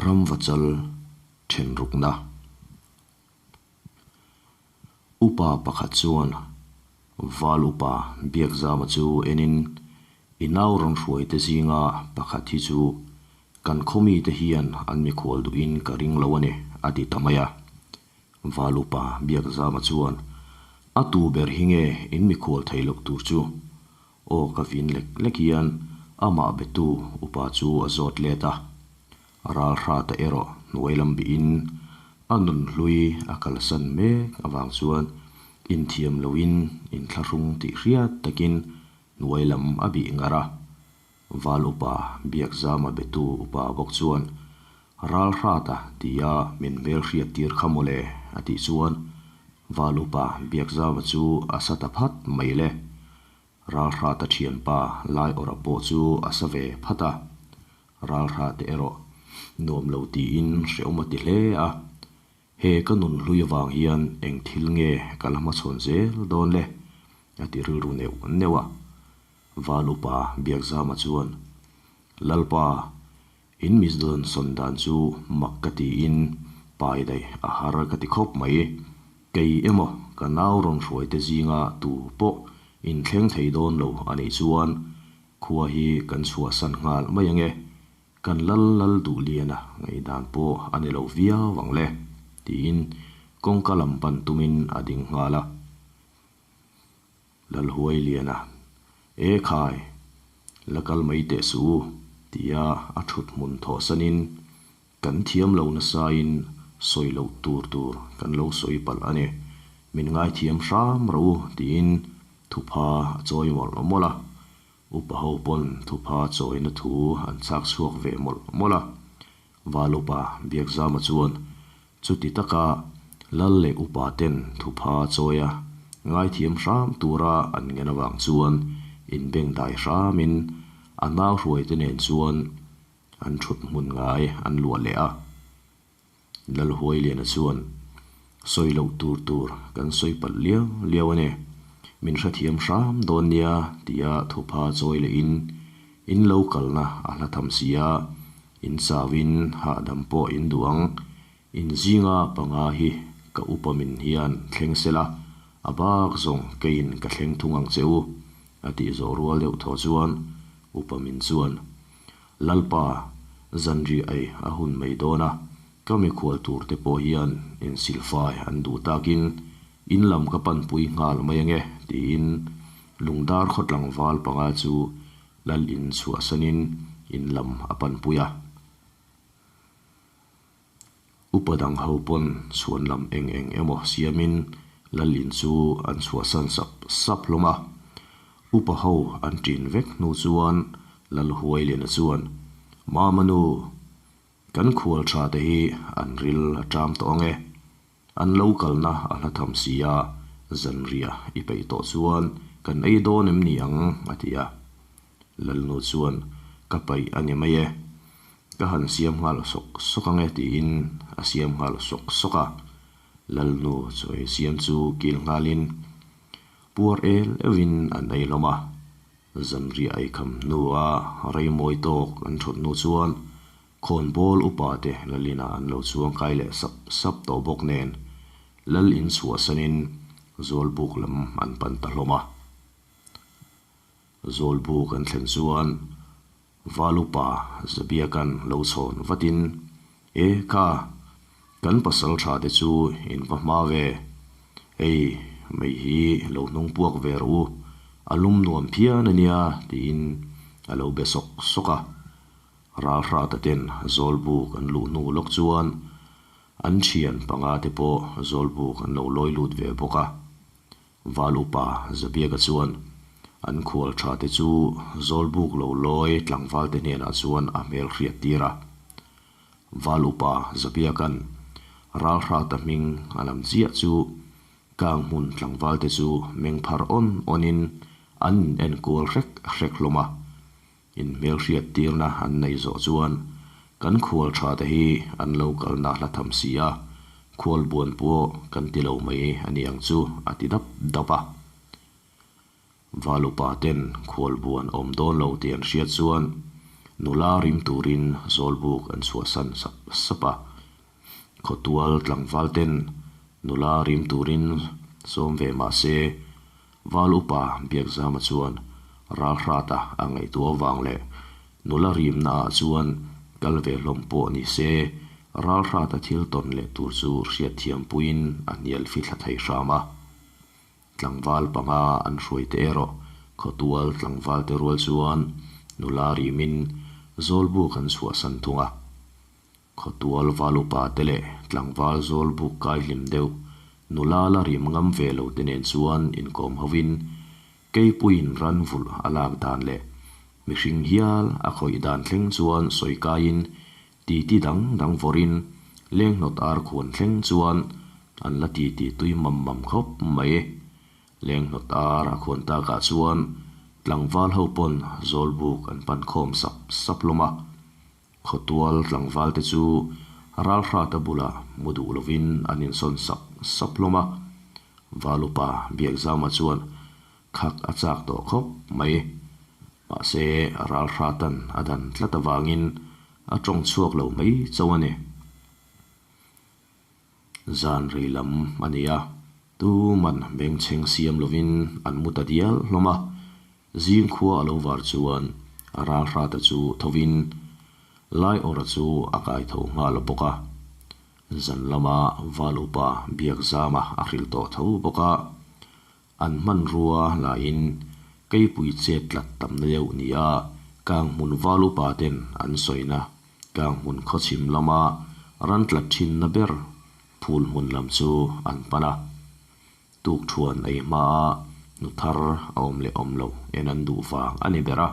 Ramvachal thenrukna. Upa pakhat chuan Val upa Biakzama chu enin i nau rawn hruaite zinga pakhat hi chu kan khaw mite hian an mikhual duhin ka ring lo a ni a ti ta mai a. Val upa Biakzama chuan a tu ber hi nge in mikhual thei loh tur chu? Aw ka vin lek lek hian amah betu upa chu a zawt let a. Ralhrata erawh hnuai lam bihin a nun hlui a kalsan mek avang chuan inthiam loin inthlahrung tih hriat takin hnuai lam a bih ngar a. Val upa Biakzama betu upa bawk chuan Ralhrata tia min hmelhriat tir kha mawle a tih chuan Val upa Biakzama chu a sa ta phat mai le. Ralhrata thianpa Laiawrha pawh chu a sa ve phat a. Ralhrate erawh nuam lo tiin hrehawm a ti hle a. He ka nun hlui avang hian eng thil nge ka la hmachhawn zel dawn le? a ti rilru neuh neuh a. Val upa Biakzama chuan, Lalpa, in misdawn sawn dan chu mak ka tiin pai daih a har ka ti khawp mai. Kei emaw ka nau rawn hruaite zinga tu pawh inthleng thei dawn lo a nih chuan Khua hi kan chhuahsan nghal mai ange, kan lal lal duh lian a ngaihdan pawh a ni lo viau ang le, tiin kawngka lam pan tumin a ding nghal a. Lalhuai lian a, E khai, la kal mai teh suh u, tia a thut hmun thawhsanin kan thiam lo nasain sawi loh tur tur kan lo sawi palh a ni. Min ngaithiam hram rawh u tiin thupha a chawi mawlh mawlh a. Upa ho pawn thupha chawina thu an chhak chhuak ve mawlh mawlh a. Val upa Biakzama chuan chuti taka lal leh upa ten thupha chawia ngaithiam hram tura an ngen avang chuan inbengdai hramin a nau hruaite nen chuan An thut hmun ngai an luah leh a. Lalhuailiana chuan, Sawi loh tur tur kan sawi palh liau liau a ni. Min hrethiam hram dawn nia tia thupha chawi lehin in lo kalna a hla tham si a, in chauin hahdam pawh in duh ang. In zinga panga hi ka upa min hian thleng sela, a bak zawng keiin ka thleng thung ang che u, a tih zawh rual deuh thaw chuan upa min chuan, Lalpa, zanri ei a hun mai dawn a, ka mikhual tur te pawh hian insilfai an duh takin in lam ka panpui nghal mai ange tiin Lungdar khaw tlangval panga chu Lal in chhuahsanin in lam a panpui a. Upa dang ho pawn chhuan lam eng eng emaw siamin Lal in chu an chhuahsan sap sap hlawm a. Upa ho an ṭin vek hnu chuan Lal Huailiana chuan, Mama nu, kan khual ṭha te hi an ril a ṭam tawh ang e. An lo kalna a hla tham si a, zanriah i peih tawh chuan kan ei dawn em ni ang? a ti a. Lalnu chuan, Ka paih a ni mai e. Ka han siam nghal sawk sawk ang e tiin a siam nghal sawk sawk a. Lalnu chawi siam chu kil nghalin puar el euhin an ei hlawm a. Zanriah ei kham hnua rei mawi tawk an thut hnu chuan Khawnbawl upa te Lalina an lo chuang kai leh sap sap tawh bawk nen Lal in chhuahsanin Zawlbuk lam an pan ta hlawm a. Zawlbuk an thlen chuan Val upa Zabiakan lo chhawn vatin, E kha, kan pasal tha te chu in va hma ve. Hei, mei hi lo hnung puak ve rawh u, a lum nuam phian a nia tiin a lo be sawk sawk a. Ralhrata ten Zawlbuk an luh hnu lawk chuan an thian panga te pawh Zawlbuk an lo lawi lut ve bawk a. Val upa Zabiaka chuan an khual tha te chu Zawlbuk lo lawi tlangval te hnenah chuan a hmel hriat tir a. Val upa Zabiaka'n Ralhrata hming a lam chiah chu kang hmun tlangval te chu meng phar awn awnin an in enkual hrek hrek hlawm a. Inhmelhriat tirna an nei zawh chuan kan khual tha te hi an lo kalna hla tham si a, khual buan pawh kan ti lo mai a ni ang chu a ti dap dap a. Val upa ten khual buan awm dawn lo tih an hriat chuan Nula rim turin Zawlbuk an chhuahsan sap sap a. Khawtual tlangval ten nula rim turin sawm ve mah se, Val upa Biakzama chuan Ralhrata a ngaihtuah vang leh nula rimna ah chuan kal ve hlawm pawh ni se, Ralhrata thil tawn leh tur chu hriatthiam puiin a hnial fithla thei hram a. Tlangval panga an hruai te erawh khawtual tlangval te rual chuan nula rimin Zawlbuk an chhuahsan thung a. Khawtual val upa te leh tlangval Zawlbuk kai hlim deuh nula la rim ngam ve lo te nen chuan inkawm hovin Keipuiin ran vulh a lak dan leh mihring hial a khawih dan thleng chuan sawi kaiin Titi dang dang vawrin lenghnawt ar khuan thleng chuan an la titi tui mam mam khawp mai. Lenghnawt ar a khuan takah chuan tlangval ho pawn Zawlbuk an pan khawm sap sap hlawm a. Khawtual tlangval te chu Ralhrata bulah mu duh lovin an insawn sap sap hlawm a. Valupa Biakzama chuan Khak a chak tawh khawp mai. Mahse, Ralhratan a dan tlat avangin a tawng chhuak lo mai chauh a ni. Zan rei lam a ni a, tuman bengchheng siam lovin an mu ta dial hlawm a. Zing khua a lo var chuan Ralhrata chu thovin Laiawrha chu a kai tho nghal bawk a. Zan lama Val Upa Biakzama a hrilh tawh tho bawk a. An hmanrua lahin keipui chet tlat tamna deuh nia Kanghmun val upa ten an sawina Kanghmun khawchhim lama ran tlat thinna ber phul hmun lam chu an pan a. Tukthuan ei hmaa nu thar a awm leh awm lo en an duh vang a ni ber a.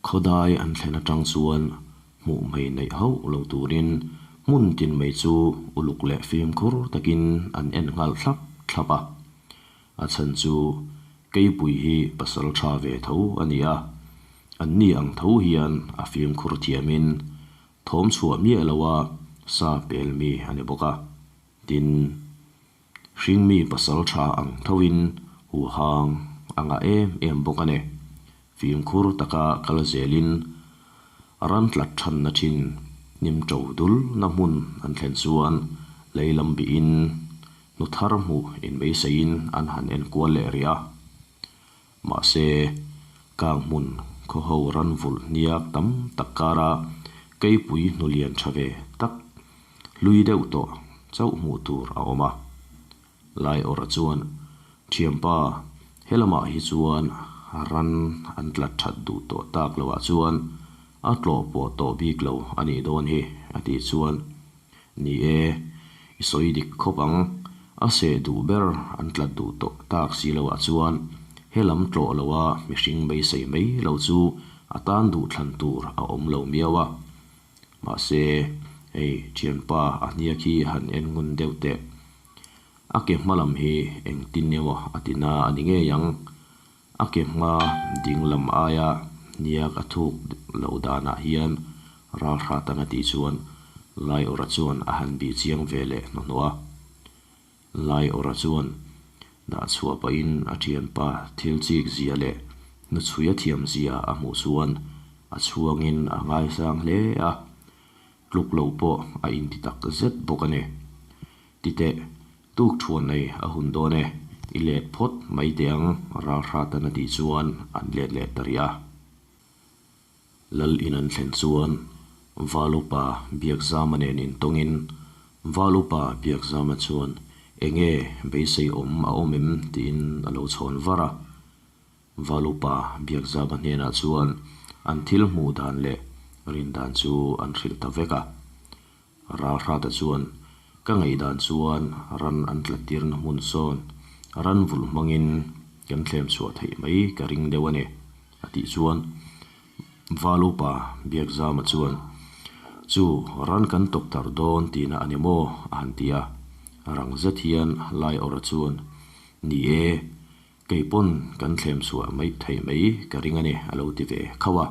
Khawdai an thlen atang chuan hmuh hmei neih hauh lo turin hmun tin mai chu uluk leh fimkhur takin an en nghal thlap thlap a. A chhan chu Keipui hi pasal tha ve tho a ni a, anni ang tho hian a fimkhur thiamin thawm chhuah miah loa sa pel mi a ni bawk a. Tin. Hringmi pasal tha ang thoin huhang a ngah em em bawk a ni. Fimkhur taka kal zelin ran tlat thanna thin hnim to dul na hmun an thlen chuan lei lam bihin hnu thar hmuh inbeiseiin an han enkual leh rih a. Mahse, kang hmun khawho ran vulh hniak tam tak kara keipui hnulian tha ve tak hlui deuh tawh chauh hmuh tur a awm a. Laiawrha chuan, Thianpa, he lamah hi chuan ran an tlat that duh tawh tak loah chuan a tlawh pawh tawh bik lo a nih dawn hi, a tih chuan, Ni e, i sawi dik khawp ang. A seh duh ber an tlat duh tawh tak si loah chuan he lam tlawh loa mihring beisei mai lo chu a tan duh thlan tur a awm lo miau a. Mahse, hei thianpa a hniak hi han en ngun deuh teh. A ke hma lam hi engtin emaw a ti na a ni ngei ang. A ke hma ding lam aia hniak a thuk loh danah hian Ralhratan a tih chuan Laiawrha chuan a han bih chiang ve leh hnuhnawh a. Laiawrha chuan dah chhuah pahin a thianpa thil chik zia leh hnuchhui a thiam zia a hmuh chuan a chhuangin a ngaisang hle a, tluk loh pawh a inti tak zet bawk a ni. Titeh, tuk thuan ei a hun dawn e, i let phawt mai teh ang Ralhratan a tih chuan an let leh ta rih a. Lal in an thlen chuan Val upa Biakzama nen intawngin Val upa Biakzama chuan enge beisei awm a awm em tiin a lo chhawn var a. Val upa Biakzama hnenah chuan an thil hmuh dan leh rin dan chu an hrilh ta vek a. Ralhrata chuan ka ngaihdan chuan ran an tlattirna hmun sawn ran vulh hmangin kan thlem chhuah theih mai ka ring deuh a ni, a tih chuan Val upa Biakzama chuan Chu ran kan tawp tar dawn tihna a ni maw? a han ti a. Rang zet hian Laiawrha chuan Ni e, kei pawn kan thlem chhuah mai theih mai ka ring a ni, a lo ti ve khauh a.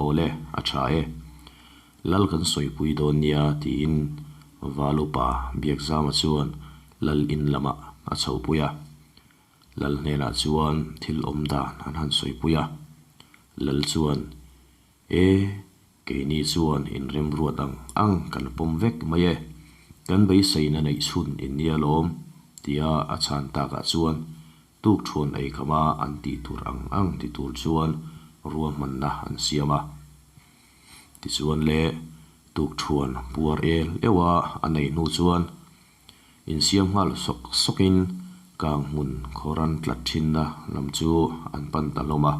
Awle, a tha e. Lal kan sawipui dawn nia tiin Val upa Biakzama chuan Lal in lamah a chhopui a. Lal hnenah chuan thil awm dan an han sawipui a. Lal chuan, E, keini chuan inremruat ang ang kan pawm vek mai e, kan beiseina neih chhun in nia lawm, tia a chhan takah chuan tukṭhuan ei khama an tih tur ang ang ti tur chuan ruahmanna an siam a. Tichuan le, tukṭhuan puar el euha a neih hnu chuan Insiam nghal sawk sawkin kang hmun khawran tlat thinna lam chu an pan ta hlawm a.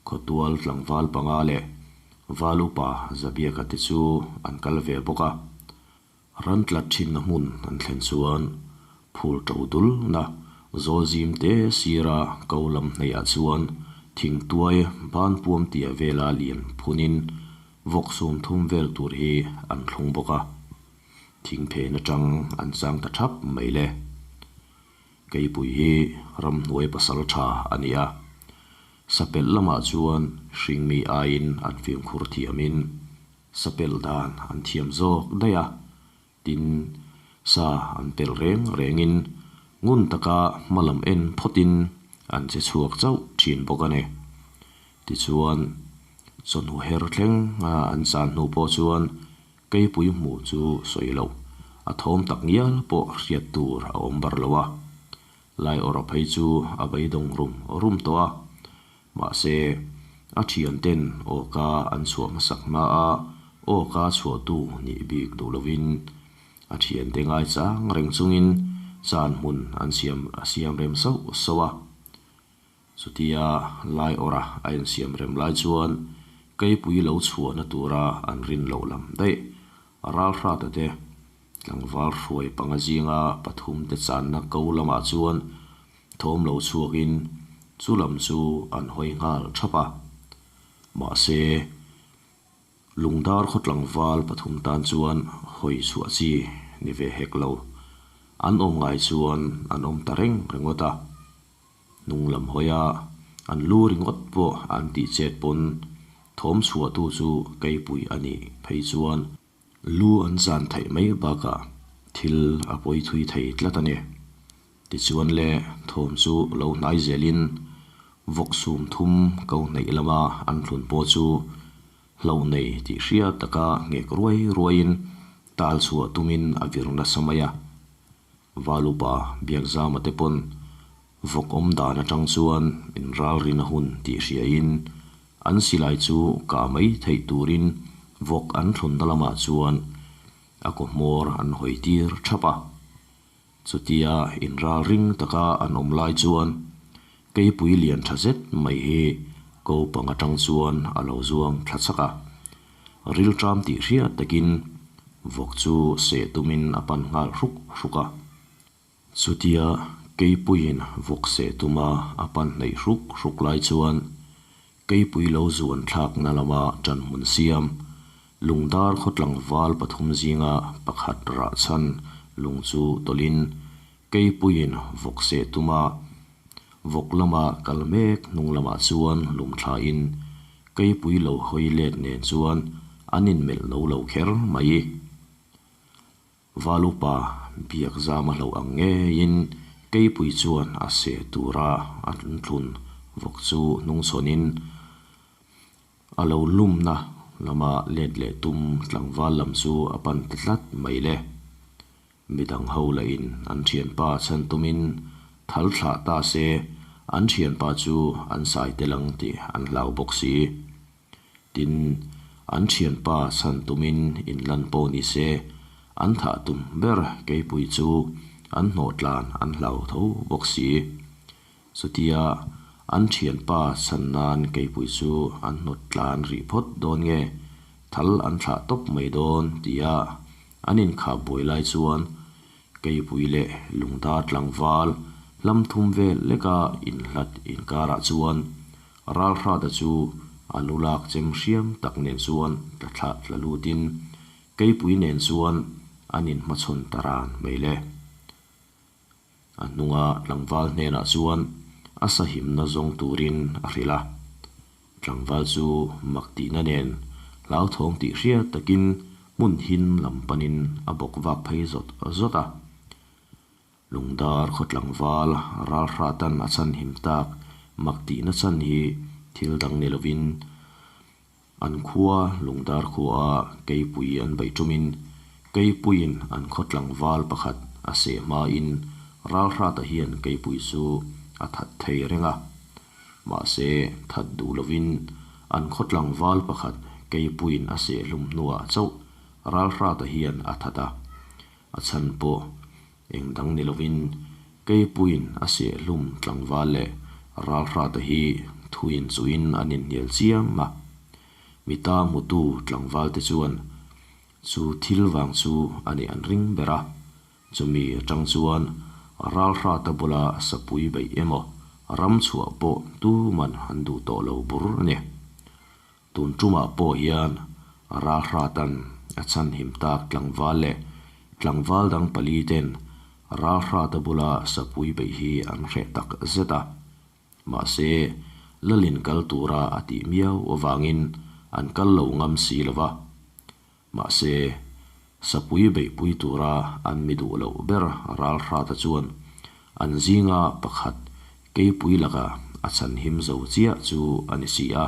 Khawtual tlangval panga leh val upa Zabiaka te chu an kal ve bawk a. Ran tlat thinna hmun an thlen chuan phul to dulna zawl zim te sira ko lam hnaihah chuan thingtuai ban puam tia vela lian phunin vawk sawmthum vel tur hi an thlung bawk a. Thing phen atang an chang ta thap mai le. Keipui hi ramhnuai pasal tha a ni a. Sapelh lamah chuan hringmi aiin an fimkhur thiamin sapelh dan an thiam zawk daih a. Tin, sa an pelh reng rengin ngun taka hma lam en phawtin an che chhuak chauh thin bawk a ni. Tichuan, chawhnu her thleng a an chan hnu pawh chuan Keipui hmuh chu sawi loh, a thawm tak ngial pawh hriat tur a awm bar lo a. Lai awrh phei chu a beidawng rum rum tawh a. Mahse, a thianten awka an chhuah hmasak hma a awka chhuahtu nih bik duh lovin a thiante ngaichang reng chungin chan hmun an siam a siam rem sauh sauh a. Chutia lai awrha a insiam rem lai chuan keipui lo chhuahna tura an rin loh lam daih ralhrata te tlangval hruai panga zinga pathum te channa ko lamah chuan thawm lo chhuakin chu lam chu an hawi nghal thap a. Mahse, Lungdar khaw tlangval pathum tan chuan hawi chhuah chi ni ve hek lo. An awm ngai chuan an awm ta reng ringawt a. Hnung lam hawia an lu ringawt pawh an tih chet pawn thawm chhuahtu chu keipui a nih phei chuan lu an zan theih mai bakah thil a pawi thui thei tlat a ni. Tichuan le thawm chu lo hnai zelin vawk sum thum ko hneih lama an thlun pawh chu hlauh nei tih hriat taka nghek ruai ruaiin tal chhuah tumin a vir nasa mai a. Valupa Biakzama te pawn vawk awm dan atang chuan inralrin a hun tih hriain an silai chu kah mai theih turin vawk an thlunna lamah chuan a kaw hmawr an hawi tir thap a. Chutia inralring taka an awm lai chuan keipui lian tha zet mai hi ko pang atang chuan a lo zuang thla chak a. Rilṭam tih hriat takin vawk chu seh tumin a pan nghal hruk hruk a. Chutia keipuiin vawk seh tuma a pan hnaih hruk hruk lai chuan keipui lo zuan thlakna lama ṭanhmun siam lungdar khaw tlangval pathum zinga pakhat rah chhan lung chu tawlhin keipuiin vawk seh tuma Vawk lama kal mek hnung lamah chuan lum thlain keipui lo hawi let nen chuan an inmelh no lo kher mai. Valupa biak zam a hlauh ang ngeiin keipui chuan a seh tura a thlun vawk chu hnungchhawnin a lo lumna lama let leh tum tlangval lam chu a pan ta tlat mai le. Midang ho lahin an thianpa chhan tumin thal thlah ta se, an thianpa chu an sai tel ang tih an hlau bawk si. Tin, an thianpa chhan tumin inlan pawh ni se, an thah tum ber keipui chu an hnawh tlan an hlau tho bawk si. Chutia an thianpa chhan nan keipui chu an hnawt tlan rih phawt dawn nge, thal an thlah tawp mai dawn tia an inkhah buai lai chuan keipui leh lungdar tlangval hlam thum vel leka inhlat inkarah chuan Ralhrata chu a lu lak chem hriam tak nen chuan tla thlah tla lutin keipui nen chuan an inhmachhawn ta ran mai le. A hnunga tlangval hnenah chuan a sahimna zawng turin a hrilh a. Tlangval chu mak tihna nen hlauthawng tih hriat takin hmun hin lam panin a bawk vak phei zawt zawt a. Lungdar khaw tlangval ralhratan a chhan him tak mak tihna chhan hi Thil dang ni lovin an khua Lungdar khuaa keipui an beih ṭumin keipuiin an khaw tlangval pakhat a seh hmain Ralhrata hian keipui chu a that thei reng a. Mahse, that duh lovin an khaw tlangval pakhat keipuiin a seh hlum hnuah chauh Ralhrata hian a that a. A chhan pawh eng dang ni lovin keipuiin a seh hlum tlangval leh Ralhrata hi thuin chuhin an inhnial chiam a. Mita hmutu tlangvalte chuan chu thil vang chu a nih an ring ber a. Chumi atang chuan Ralhrata bula sapui beih emaw ram chhuah pawh tuman an duh tawh lo bur a ni. Tun tumah pawh hian Ralhratan a chhanhim tak tlangval leh tlangval dang pali ten Ralhrata bula sapui beih hi an hreh tak zet a. Mahse, Lalin kal tura a tih miau avangin an kal lo ngam si lo va. Mahse, sapui beihpui tura an mi duh loh ber Ralhrata chuan an zinga pakhat keipui laka a chhanhim zo chiah chu a ni si a.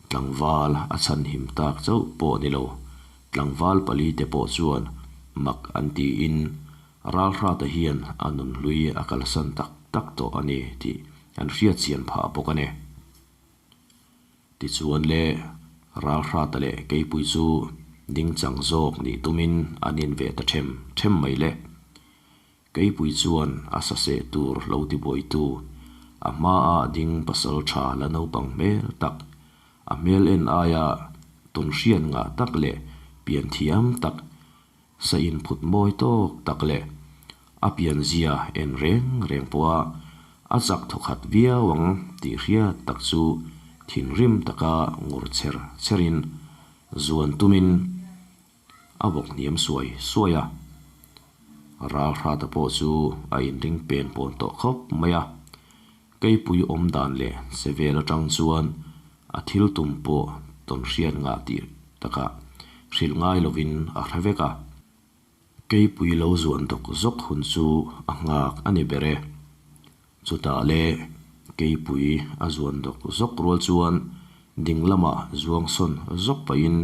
Tlangval a chhanhim tak chauh pawh ni lo, tlangval palite pawh chuan mak an tiin Ralhrata hian a nunhlui a kalsan tak tak tawh a ni tih an hriatchian phah bawk a ni. Tichuan le, Ralhrata leh Keipui chu dingchang zawk nih tumin an inve ta them them mai le. Keipui chuan a saseh tur lo tibuaitu, a hmaa ding pasal tha la naupang hmel tak, a hmel en aia tawnhriat ngah tak leh pian thiam tak, sa inphut mawi tawk tak leh a pianzia en reng reng pawha a chak thawkhat viau ang tih hriat tak chu thinrim taka ngur chher chherin zuan tumin a bawk hniam suai suai a. Ralhrata pawh chu a inring pen pawn tawh khawp mai a, keipui awm dan leh che vel atang chuan a thil tum pawh tawn hriat ngah tih takah hrilh ngai lovin a hre vek a. Keipui lo zuan dawk zawk hun chu a nghak a ni ber e. Chutah le keipui a zuan dawk zawk rual chuan ding lamah zuang sawn zawk pahin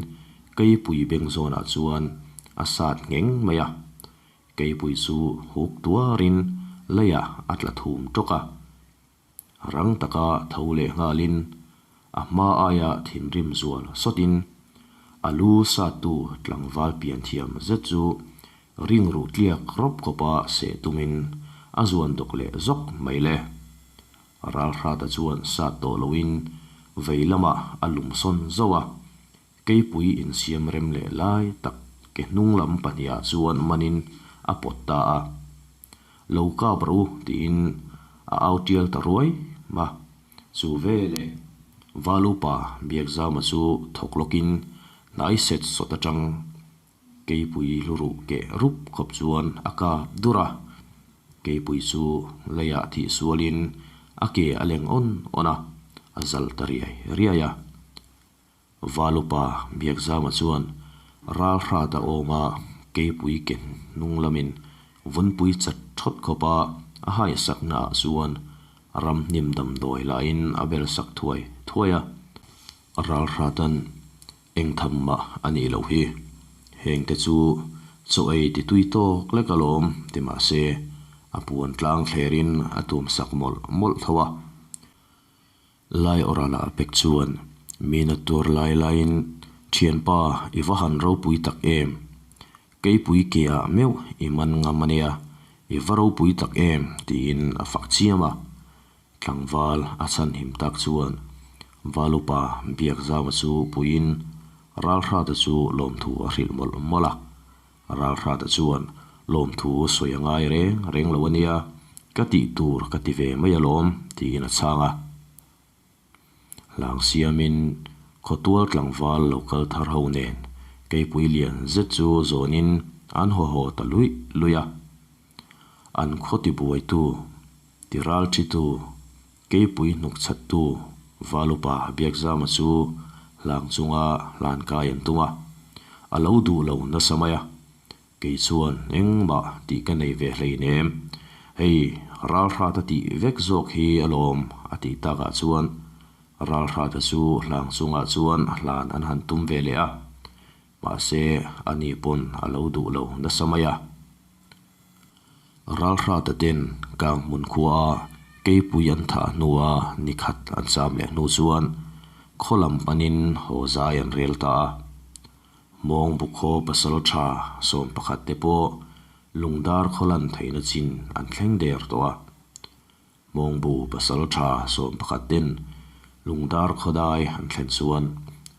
keipui beng zawnah chuan a sat ngheng mai a. Keipui chu huk tuarin leiah a tla thum tawk a. Rang taka tho leh nghalin a hma aia thinrim zual sawtin a lu sattu tlangval pianthiam zet chu ring ruh tliak rawp khawpa seh tumin a zuan dawk leh zawk mai le. Ralhrata chuan sat tawh loin vei lamah a lum sawn zauh a, keipui insiam rem leh lai tak ke hnung lam pahnihah chuan manin a pawt ta a. Lo kap rawh u tiin a au tial ta ruai ma. Chu veleh Valupa Biakzama chu thawk lawkin hnai set sawt atang keipui luruh keh rup khawp chuan a kap dur a. Keipui chu leiah thih sualin a ke a leng awn awn a, a zal ta riai riai a. Valupa Biakzama chuan Ralhrata awma keipui ken hnung lamin vunpui chat thawt khawpa a haisakna ah chuan ramhnim damdawi lahin a bel sak thuai thuai a. Ralhratan eng tham mah a nih loh hi. Hengte chu chaw ei ti tui tawk lek alawm ti mah se a puan tlang thlerin a tum sak mawlh mawlh tho a. Lai awrah lah pek chuan mina tur lai laiin, Thianpa, i va han ropui tak em? Keipui ke ah meuh i man ngam a nia, i va ropui tak em? tiin a fak chiam a. Tlangval a chhanhim tak chuan Valupa Biakzama chu puiin Ralhrata chu lawmthu a hrilh mawlh mawlh a. Ralhrata chuan lawmthu sawi a ngai reng reng lo a nia, ka tih tur ka ti ve mai alawm, tiin a chhang a. Hlang siamin khawtual tlangval lo kal thar ho nen keipui lian zet chu zawnin an haw haw ta luih luih a. An khaw tibuaitu, tiralṭhitu, keipui hnukchhattu Valupa Biakzama chu hlang chunga hlan kai an tum a, a lo duh lo nasa mai a. Kei chuan engmah tih ka nei ve hleinem, hei ralhrat a tih vek zawk hi alawm a tih takah chuan Ralhrata chu hlang chungah chuan hlan an han tum ve leh a, mahse ani pawn a lo duh lo nasa mai a. Ralhrata ten Kanghmun khuaa keipui an thah hnua nikhat an cham leh hnu chuan khaw lam panin haw zai an rel ta a. Mawngbu khaw pasaltha 11 te pawh Lungdar khaw lan theihna chin an thleng der tawh a. Mawngbu pasaltha 11 ten Lungdar khaw dai an thlen chuan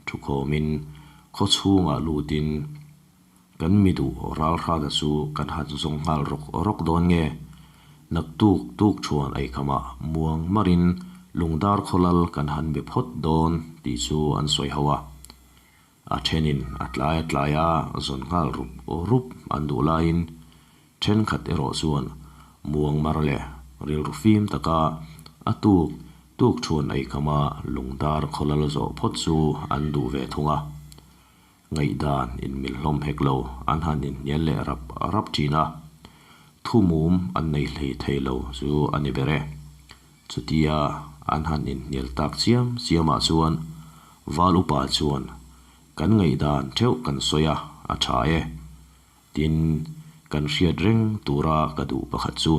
thukhawmin khaw chhungah lutin kan mi duh ralhrata chu kan han zawng nghal rawk rawk dawn nge? Naktuk tuk thuan eikhamah muang marin Lungdar khaw lal kan han be phawt dawn tih chu an sawi ho a. A thenin a tlai a tlai a zawn nghal rup rup an duh laiin thenkhat erawh chuan muang mar leh rilru fim taka a tuk tuk thuan eikhama lungdar khaw lal zawh phawt chu an duh ve thung a. Ngaihdan inmil hlawm hek lo an han inhnial leh rap rap thin a, thu mum an nei hlei thei lo chu a ni ber e. Chutia an han inhnial tak chiam chiamah chuan Val upa chuan kan ngaihdan theuh kan sawi a, a tha e. Tin, kan hriat reng tura ka duh pakhat chu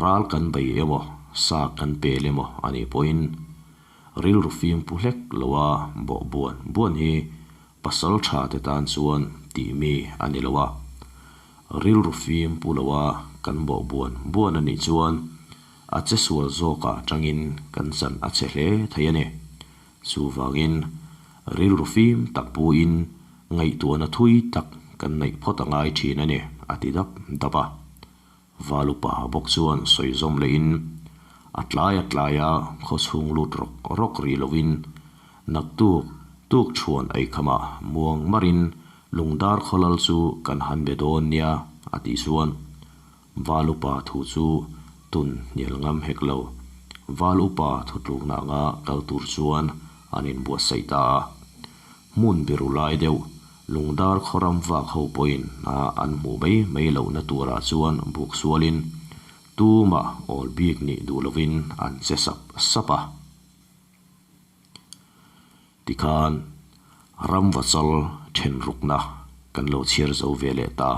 ral kan bei emaw, sa kan pel emaw a nih pawhin rilru fim pu hlek loa bawh buan buan hi pasal tha te tan chuan tih mi a ni lo a. Rilru fim pu loa kan bawh buan buan a nih chuan a che sual zawkah tangin kan chan a che hle thei a ni. Chuvangin, rilru fim tak puin ngaihtuahna thui tak kan neih phawt a ngai thin a ni, a ti dap dap a. Valupa bawk chuan sawi zawm lehin, A tlai a tlai a, khaw chhung lut rawk rawk rih lovin, naktuk tuk chhuan eikhamah muang marin lungdar khawlal chu kan han be dawn nia, a tih chuan Val upa thu chu tun hnial ngam hek lo. Val upa thutlukna anga kal tur chuan an inbuatsaih ta a. Hmun biru lai deuh Lungdar khaw ram vak ho pawhin a an hmuh mai mai lohna turah chuan buk sualin tumah awl bik nih duh lovin an che sap sap a. Tikhan ramvachal thenrukna kan lo chhiar zo ve leh ta